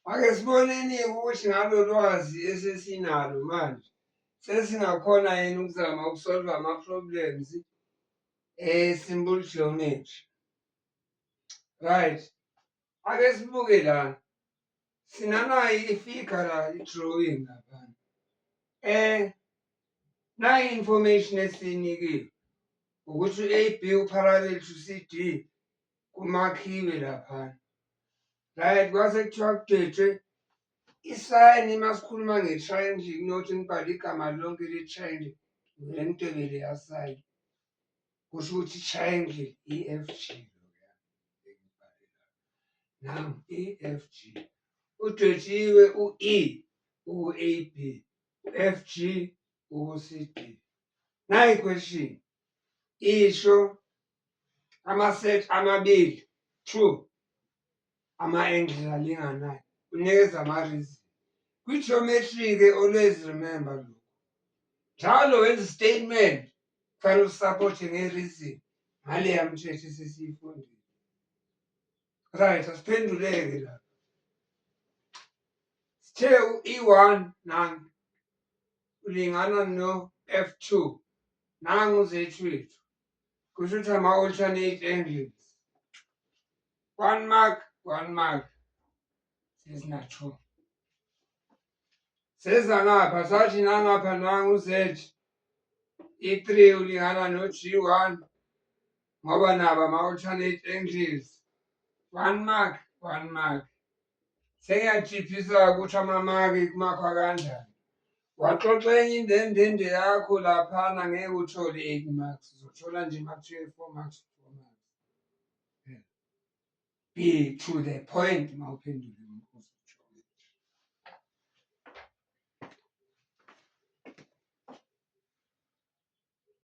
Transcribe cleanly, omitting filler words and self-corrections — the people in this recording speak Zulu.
Ake siboneni-ke ukuthi ngalo lwazi esesinalo manje sesingakhona yini ukuzama ukusolva ama-problems e-simple geometry. Right, ake sibuke la. Sinanayi i-figure la, i-drawing laphana. Nayi information esiyinikiwe ukuthi u-AB u-parallel to CD kumakhiwe laphana. Right, kwase kuthiwa kudwetshwe isayini uma sikhuluma nge-triangle kunokuthi ngibhale igama lonke le-triangle ngivele ngidwebe leya sayini. Kusho ukuthi i-triangle E_F_G. Nangu E_F_G. Udwetshiwe u-E uku-A_B, u-F_G uku-C_D. Nayi question isho ama-set amabili two ama-angles alinganayo unikeza ama-reason. Kwi-geometry-ke always remember lokhu. Njalo wenza i-statement kufanele usapote nge-reason ngaleya mthetho esesiyifundile. Right, asiphenduleke lapha. Sithe u-E1 nangu ulingana no-F2 nangu uzethu wethu. Kusho ukuthi ama-alternate angles. One mark, one mark. Sesina two. Seza ngapha sathi nangapha nangu u-Z i-3 ulingana no-G1 ngoba nabo ama-alternate angles. One mark, one mark. Sengiyathiphisa ukuthi amamaki kumakhwa kanjani. Waxoxa enye indendende yakho laphana ngeke uthole 8 marks. Uzothola nje uma kuthiwe 4 marks, 4 marks. Be to the point uma uphendula.